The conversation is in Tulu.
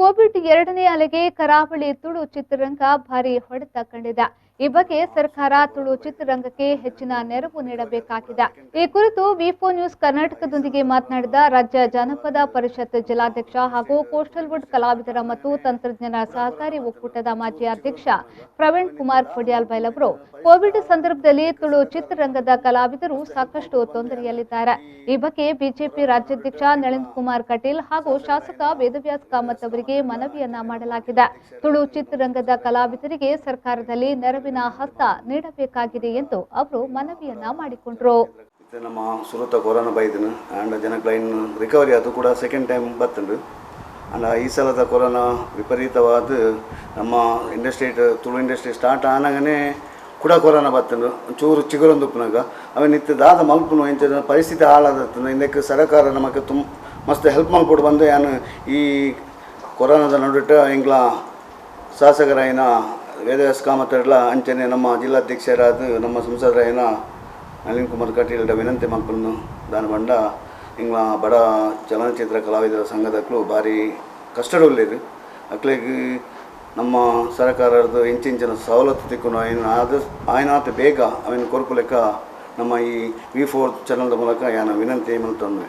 ಕೋವಿಡ್ ಎರಡನೇ ಅಲೆಗೆ ಕರಾವಳಿ ತುಳು ಚಿತ್ರರಂಗ ಭಾರಿ ಹೊಡೆತ ಕಂಡಿದೆ. ಈ ಬಗ್ಗೆ ಸರ್ಕಾರ ತುಳು ಚಿತ್ರರಂಗಕ್ಕೆ ಹೆಚ್ಚಿನ ನೆರವು ನೀಡಬೇಕಾಗಿದೆ. ಈ ಕುರಿತು ವಿ4 ನ್ಯೂಸ್ ಕರ್ನಾಟಕದೊಂದಿಗೆ ಮಾತನಾಡಿದ ರಾಜ್ಯ ಜಾನಪದ ಪರಿಷತ್ ಜಿಲ್ಲಾಧ್ಯಕ್ಷ ಹಾಗೂ ಕೋಸ್ಟಲ್ವುಡ್ ಕಲಾವಿದರ ಮತ್ತು ತಂತ್ರಜ್ಞರ ಸಹಕಾರಿ ಒಕ್ಕೂಟದ ಮಾಜಿ ಅಧ್ಯಕ್ಷ ಪ್ರವೀಣ್ ಕುಮಾರ್ ಕೊಡಿಯಾಲ್ ಬೈಲ್ ಅವರು, ಕೋವಿಡ್ ಸಂದರ್ಭದಲ್ಲಿ ತುಳು ಚಿತ್ರರಂಗದ ಕಲಾವಿದರು ಸಾಕಷ್ಟು ತೊಂದರೆಯಲ್ಲಿದ್ದಾರೆ. ಈ ಬಗ್ಗೆ ಬಿಜೆಪಿ ರಾಜ್ಯಾಧ್ಯಕ್ಷ ನಳಿನ್ ಕುಮಾರ್ ಕಟೀಲ್ ಹಾಗೂ ಶಾಸಕ ವೇದವ್ಯಾಸ್ ಕಾಮತ್ ಅವರಿಗೆ ಮನವಿಯನ್ನ ಮಾಡಲಾಗಿದೆ. ತುಳು ಚಿತ್ರರಂಗದ ಕಲಾವಿದರಿಗೆ ಸರ್ಕಾರದಲ್ಲಿ ನೆರವಿನ ಹಸ್ತ ನೀಡಬೇಕಾಗಿದೆ ಎಂದು ಅವರು ಮನವಿಯನ್ನ ಮಾಡಿಕೊಂಡರು. ನಮ್ಮ ಸುರುತ ಕೊರೋನಾ ಬೈದನು ಆ್ಯಂಡ್ ಜನಕ್ಲೈನ್ ರಿಕವರಿ ಅದು ಕೂಡ ಸೆಕೆಂಡ್ ಟೈಮ್ ಬತ್ತುಂಡು. ಆಂಡ ಈ ಸಲದ ಕೊರೋನಾ ವಿಪರೀತವಾದ ನಮ್ಮ ಇಂಡಸ್ಟ್ರಿ, ತುಳು ಇಂಡಸ್ಟ್ರಿ ಸ್ಟಾರ್ಟ್ ಆನಾಗನೇ ಕೂಡ ಕೊರೋನಾ ಬತ್ತುಂಡು. ಚೂರು ಚಿಗುರೊಂದು ಉಪ್ಪುನಾಗ ಅವೆ ನಿತ್ಯ ದಾದ ಮಲ್ಪುನು, ಇಂಚ ಪರಿಸ್ಥಿತಿ ಹಾಳಾದತ್ತುಂಡು. ಇಂದಕ್ಕೆ ಸರ್ಕಾರ ನಮಗೆ ತುಂಬ ಮಸ್ತ್ ಹೆಲ್ಪ್ ಮಲ್ಪೊಡು ಬಂದು ಯಾನು ಈ ಕೊರೋನಾದ ನಡುಟ ಎಂಗ್ಲ ಶಾಸಕರಾಯಿನ ವೇದವ್ಯಾಸ ಕಾಮತ್ತರ್ಲ, ಅಂಚನೆ ನಮ್ಮ ಜಿಲ್ಲಾಧ್ಯಕ್ಷರಾದ ನಮ್ಮ ಸಂಸದರಾಯಿನ ನಳಿನ್ ಕುಮಾರ್ ಕಟೀಲ್ಡ ವಿನಂತಿ ಮಲ್ಪನ್ನು ದಾನ ಬಂಡ, ಇಂಗ್ಲ ಬಡ ಚಲನಚಿತ್ರ ಕಲಾವಿದರ ಸಂಘದಕ್ಲು ಭಾರಿ ಕಷ್ಟಡುಲ್ಲೇರು. ಅಕ್ಲೆಗ್ ನಮ್ಮ ಸರ್ಕಾರದ ಇಂಚಿಂಚಿನ ಸವಲತ್ತು ತಿಕ್ಕುನು ಆಯ್ನ ಆದ ಆಯ್ನಾತ್ ಬೇಗ ಅವೆನ್ ಕೊರ್ಪು ಲೆಕ್ಕ ನಮ್ಮ ಈ ವಿ4 ಚಾನಲ್ದ ಮೂಲಕ ಯಾನ ವಿನಂತಿ ಮಲ್ತೊಂದು.